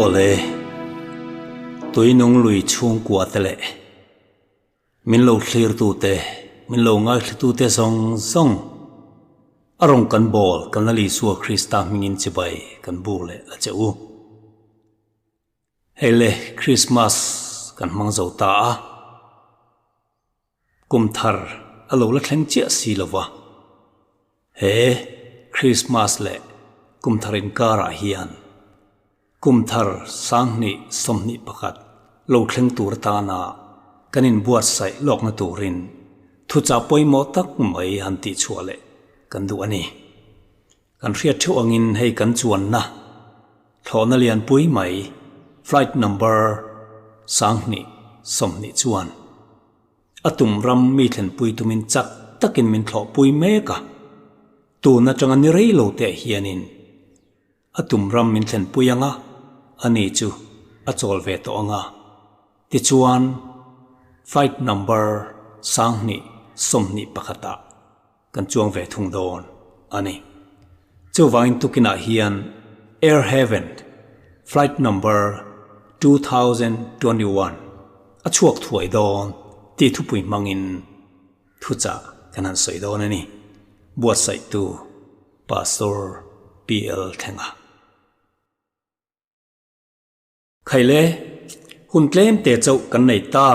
Awle, tuinung lui chhungkua te leh min lo thlirtu te, min lo ngaithlitu te zawng zawng a rawn kan bawl kan Lal Isua Krista hmingin chibai kan buk leh a che u. Hei le Krismas kan hmang zo ta a. Kum thar a lo la thleng chiah si lo va. He Krismas leh kum thar inkarah hian kum thar 2021 lo thleng tur atana kan inbuatsaih lawkna turin thuchah pawimawh tak mai han tihchhuah leh kan duh a ni. Kan hriat theuh angin hei kan chuanna thlawhna lianpui mai flight number 2020 chuan a tum ram mi thlenpui tumin chak takin min thlawhpui mek a, tun atanga ni rei lo teh hianin a tum ram min thlenpui anga ani chu a chawl ve tawh anga tichuan flight number 2021 ah kan chuang ve thung dawn a ni. Chuvangin tukinah hian Air Heaven flight number 2021 a chhuak thuai dawn tih thupui hmangin thuchah kan han sawi dawn a ni. Buatsaihtu Pastor PL Thlenga. Khaile, hun tlem te chauh kan nei ta.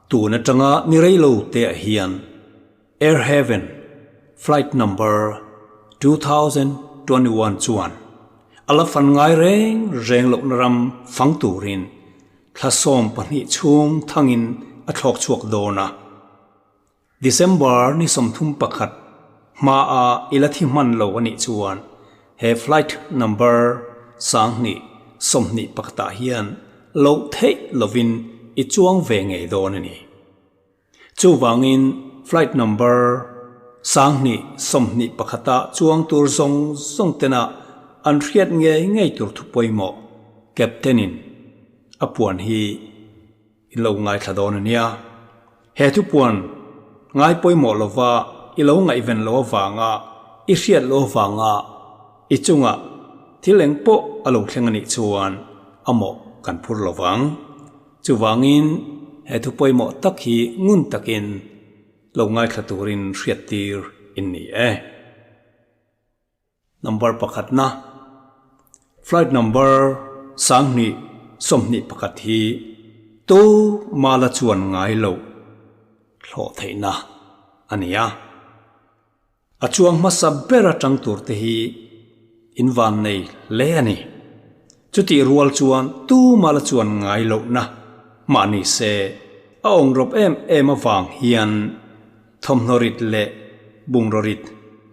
Tun atanga ni rei lo te ah hian Air Heaven flight number 2021 chuan a la fan ngai reng reng lohna ram fang turin thla 12 chhung thangin a thlawk chhuak dawn a. December ni 31 hmaa i la thi hman lo a nih chuan he flight number 2021 ah hian loh theih lovin i chuang ve ngei dawn a ni. Chuvangin flight number 2021 ah chuang tur zawng zawng tena an hriat ngei ngei tur thu pawimawh captain in a puan hi I lo ngaithla dawn a nia. He thupuan ngai pawimawh lova i lo ngaihven lo avanga i hriat lo avanga i chunga thil eng pawh a lo thleng a nih chuan a mawh kan phur lo vang. Chuvangin he thu pawimawh tak hi ngun takin lo ngaithla turin hriattir in ni e. Number pakhatna, Flight number 2021 hi tu mala chuan ngai loh thlawh theihna a ni a. A chuang hmasa ber atang tur te hi in van nei hle a ni. Chutih rual chuan tu mala chuan ngai lohna mah ni se a awng rawp em em avang hian thawmhnaw rit leh bungraw rit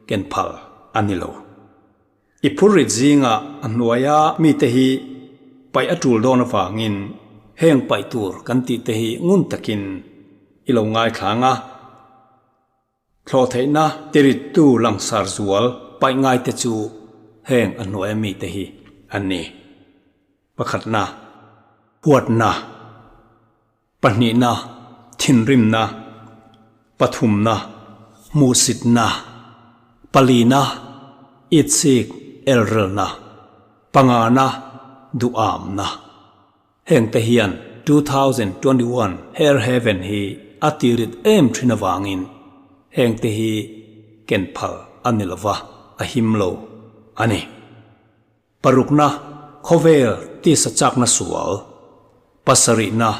ken phal a ni lo. I phur rit zinga a hnuaia mite hi paih a tul dawn avangin heng paih tur kan tih te hi ngun takin i lo ngaithlang a. Thlawh theihna tirittu langsar zual paih ngaite chu heng a hnuaia mite hi an ni. Pakhatna, huatna. Pahnihna, thinrimna. Pathumna, hmuhsitna. Palina, itsik elrelna. Pangana, duhamna. Hengte hian 2021 Hair Heaven hi a tirit em thin avangin hengte hi ken phal a ni lova, a him lo a ni. Parukna, khawvel tisa chakna sual. Pasarihna,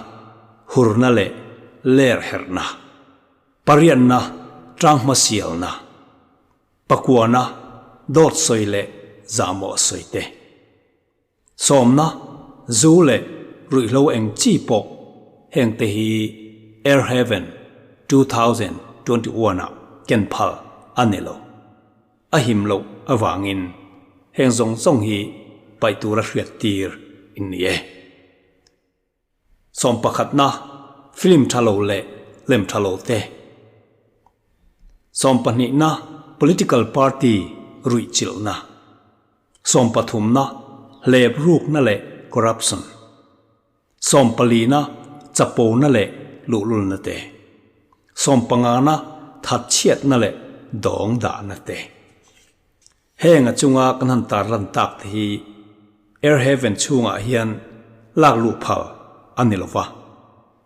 hurna leh ler herhna. Pariatna, tanghma sialna. Pakuana, dawt sawi leh zahmawh sawi te. Sawmna, zu leh ruihhlo eng chi pawh hengte hi Air Heaven 2021 ah ken phal a ni lo. A him loh avangin heng zawng zawng hi paih tura hriat tir in ni e. Sawmpakhatna, film tha lo leh lem tha lo te. Sawmpahnihna, political party ruih chilhna. Sawmpathumna, hlep rukna leh corruption. Sawmpalina, chapona leh luhlulna te. Sawmpangana, thatchhiatna leh dawng dahna te. Heng a chunga kan han tarlan tak te hi Airhaven chhungah hian lak luh phal a ni lo va.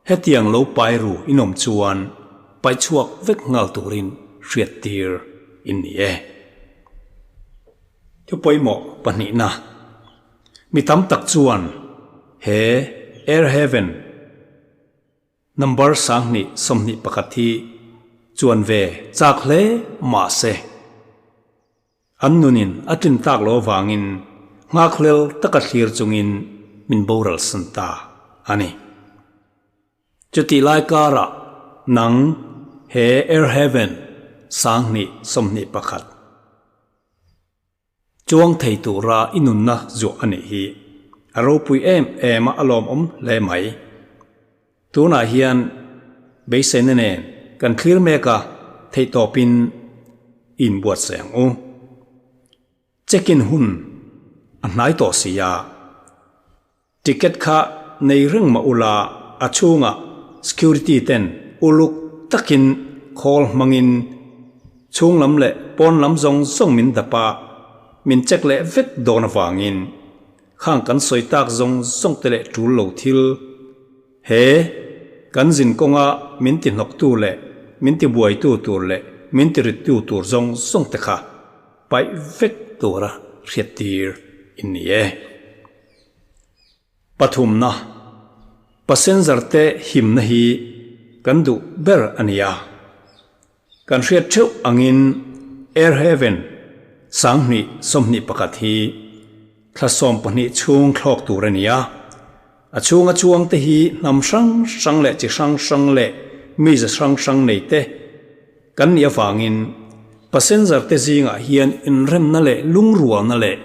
Hetiang lo pai ru in awm chuan paih chhuak vek nghal turin hriattir in ni e. Thu pawimawh pahnihna, Mi tam tak chuan he Airhaven number 2021 hi chuan ve chak hle mah se, An nunin a tlin tak lo avangin nghakhlel taka thlir chungin min boral san ta a ni. Chutih lai karah nang he Airhaven 2021 chuang thei tura i nunna zuah a nih hi a ropui em em a, a lawmawm hle mai. Tunah hian beiseina nen kan thlir mek a, theihtawpin i inbuatsaih ang u. Check-in hun a hnai tawh si a, ticket kha nei reng mah ula a chhungah security ten uluk takin khawl hmangin chhung lam leh pawn lam zawng zawng min dap a, min check leh vek dawn avangin Khang kan sawi tak zawng zawng te leh tul lo thil he kan zin kawnga min ti hnawktu leh min ti buaitu tur leh min ti rittu tur zawng zawng te kha paih vek tura hriattir in ni e. Pathumna, Passenger te himna hi kan duh ber a ni a. Kan hriat theuh angin Airhaven 2021 hi thla 12 chhung thlawk tur a ni a, a chhunga chuangte hi hnam hrang hrang leh chi hrang hrang leh mize hrang hrang nei te kan nih avangin passenger te zingah hian inremna leh lungrualna leh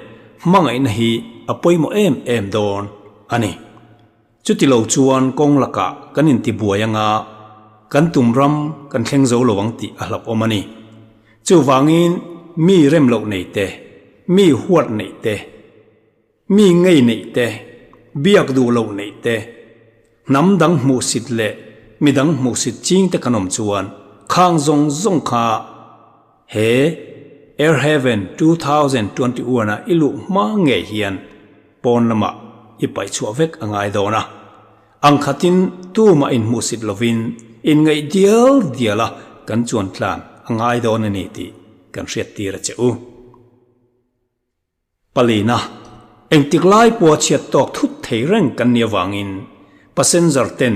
hmangaihna hi a pawimawh em em dawn a ni. Chuti lo chuan kawng lakah kan intibuai anga kan tum ram kan thleng zo lo ang tih a hlauhawm a ni. Chuvangin mi rem loh nei te, mi huat neih te, mi ngei neih te, biak duh loh neih te, hnam dang hmuhsit leh mi dang hmuhsit ching te kan awm chuan khang zawng zawng kha he Airhaven 2021 a i luh hma ngei hian pawn lamah i paih chhuah vek a ngai dawn a, ang khatin tumah inhmuhsit lovin inngaih dial dial a kan chuan tlan a ngai dawn a ni tih kan hriattir a che u. Palina, engtik lai pawha chhiat tawk thut thei reng kan nih avangin passenger ten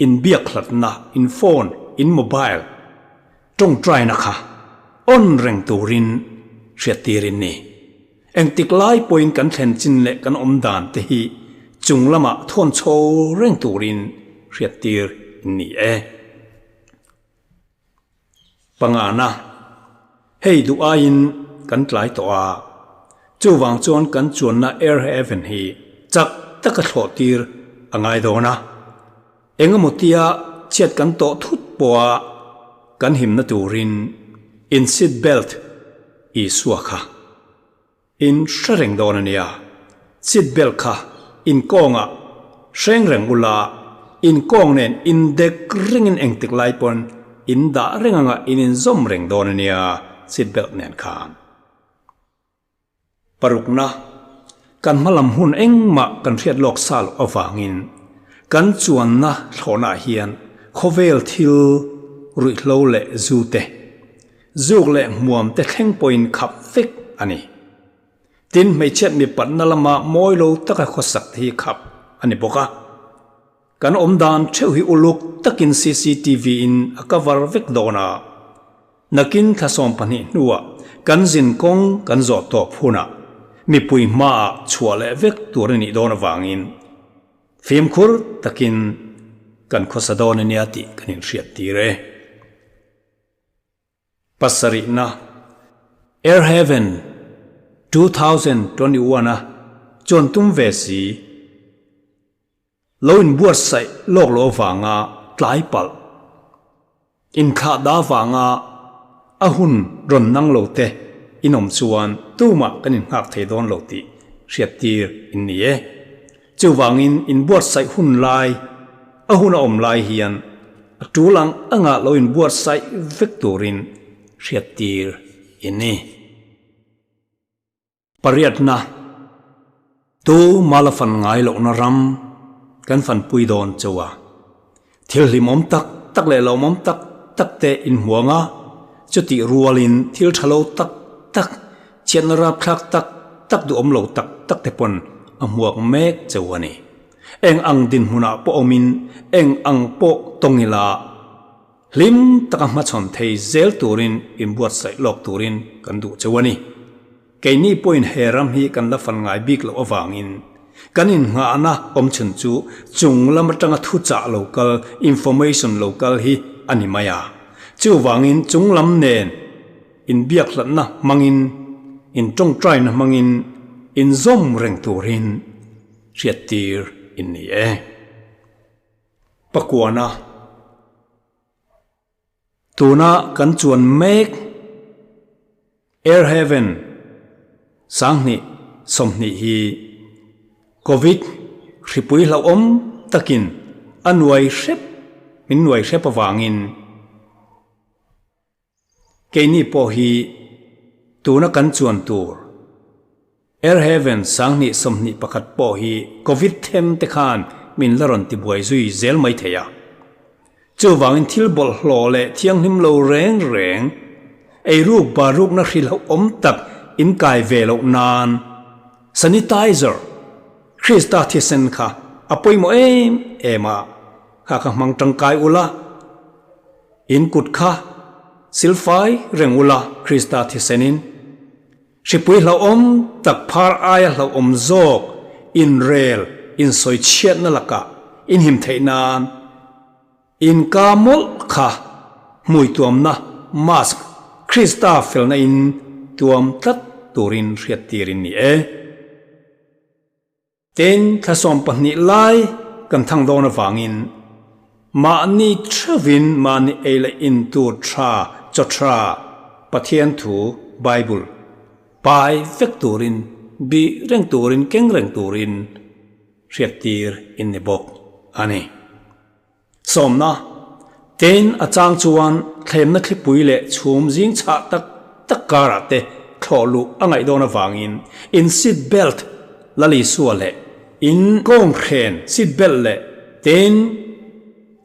inbiak hlatna, in phone, in mobile, tawngtaina kha on reng turin hriattir in ni. Engtik lai pawhin kan thlen chin leh kan awm dan te hi chung lamah thawn chho reng turin hriattir in ni e. Pangana, Hei duh aiin kan tlai tawh a, chuvang chuan kan chuanna Airhaven hi chak taka thlawh tir a ngai dawn a. Engemaw tia chhiat kan tawh thut pawha kan himna turin in seat belt Isua kha in hre reng dawn a nia. Seat belt kha in kawngah hreng reng ula, in kawng nen indek rengin engtik lai pawn in dah reng anga in inzawm reng dawn a nia seat belt nen khan. Parukna, kan hmalam hun engmah kan hriat lawk sa loh avangin kan chuanna thlawhnaah hian khawvel thil ruihhlo leh zu te, zuk leh hmuam te thleng pawhin khap vek a ni. Tin, hmeichhiat mipatna lama mawi lo taka khawsak te hi khap a ni bawk a. Kan awm dan theuh hi uluk takin cctv in a cover vek dawn a, nakin thla 12 hnuah kan zin kawng kan zawh tawp hunah mipui hmaah chhuah leh vek tur a nih dawn avangin fimkhur takin kan khawsa dawn a nia tih kan inhriat tir e. Pasarihna, Airhaven 2021 a chuan tum ve si. Lo inbuatsaih lawk loh avanga tlai palh, inthlah dah avanga a hun rawn nang lo te in awm chuan tumah kan innghak thei dawn lo tih hriattir in ni e. Chuvangin inbuatsaih hun lai, a hun a awm lai hian a tul ang anga lo inbuatsaih vek turin hriattir in ni. Pariatna. Tu mala fan ngai lohna ram kan fanpui dawn chauh a. Thil hlimawm tak tak leh lawmawm tak tak te inhmuang a, chutih rualin thil tha lo tak tak, chhiatna rapthlak tak tak duhawm lo tak tak te pawn a hmuak mek chauh a ni. Eng ang dinhmunah pawh awmin, eng ang pawh tawng ila, hlim taka hmachhawn thei zel turin inbuatsaih lawk turin kan duh chauh a ni. Keini pawhin he ram hi kan la fan ngai bik loh avangin kan innghahna awm chhun chu chung lam atanga thuchah lo kal, information lo kal hi a ni mai a. Chuvangin chung lam nen inbiak hlatna hmangin, intawngtaina hmangin inzawm reng turin hriattir in ni e. Pakuana. Tuna kan chuan mek Air Haven 2020 hi Covid hripui hlauhawm takin a nuai hrep min nuai hrep avangin keini pawh hi tuna kan chuan tur Air Haven 2021 pawh hi Covid them te khan min la rawn tibuai zui zel mai thei a. Chuvangin thil bawlhhlawh leh thianghlim lo reng reng, eiruk barukna hrilhawm tak inkai ve loh nan sanitizer, Krista thisen kha a pawimawh em em a, kha kha hmang tangkai ula, in kut kha silfai reng ula Krista thisenin. Hripui hlauhawm tak phar aia hlauhawm zawk inrel insawi chhiatna lakah inhim theih nan inka mawlh kha hmui tuamna mask Krista felna in tuam tlat turin hriattir in ni e. Tin, thla 12 lai kan thang dawn avangin mahni theuhin mahni ei leh in tur tha, chaw tha, Pathian thu, Bible, pai vek turin, bih reng turin, keng reng turin hriattir in ni bawk a ni. Sawmna, Tin, a chang chuan thlemna thlipui leh chhum zing chhah tak tak karah te thlawh luh a ngaih dawn avangin in seat belt la Lisua leh in kawnghren seat belt leh tin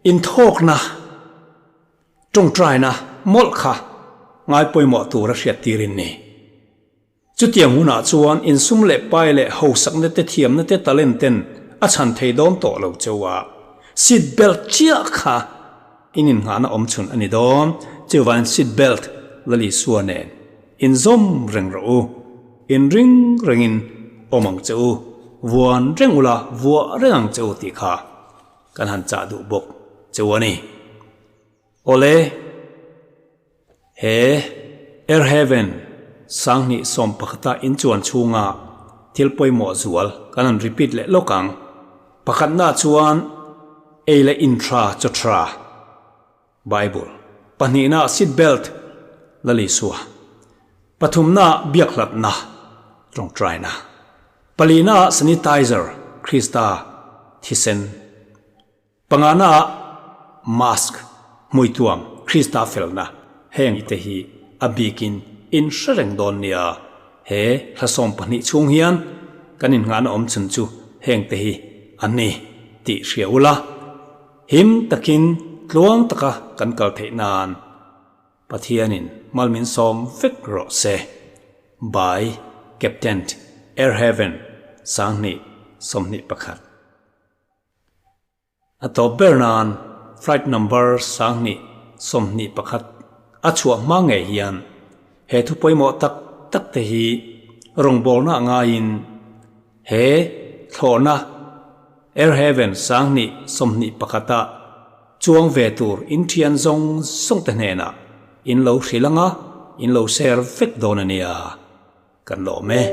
in thawkna tawngtaina mawlh kha ngai pawimawh tur a hriattir in ni. Chutiang hunah chuan insum leh pai leh hausakna te thiamna te talent ten a chhan thei dawn tawh lo cheu a, seat belt chiah kha in innghahna awm chhun a ni dawn. Chuvangin seat belt Lalisua nen inzawm reng rawh u, inring rengin awm ang che u, vuan reng ula vuah reng ang che u tih kha kan han chah duh bawk cheu a ni. Awle. He Air Haven 2011-a inchuan chhunga thil pawimawh zual kan han repeat leh lawk ang. Pakhatna chuan ei leh in tha chaw tha, Bible. Pahnihna seat belt, Lalisua. Pathumna biak hlatna, tawngtaina. Palina sanitizer, Krista thisen. Pangana mask, hmuituam, Krista felna, heng te hi a bikin in hre reng dawn nia. He hla 12 chhung hian kan innghahna awm chhun chu heng te hi a ni tih hria ula, him takin tluang taka kan kal theih nan Pathianin mal min sawm vek rawh se. By Captain Air Haven 2021. A tawp ber nan flight number 2021 a chhuah hma ngei hian he thu pawimawh tak tak te hi rawngbawlna a ngaiin he thlawhna Air Haven 2021 ah chuang ve tur inthian zawng zawng te hnenah in lo hrilh anga in lo share vek dawn a nia. Kan lawm e.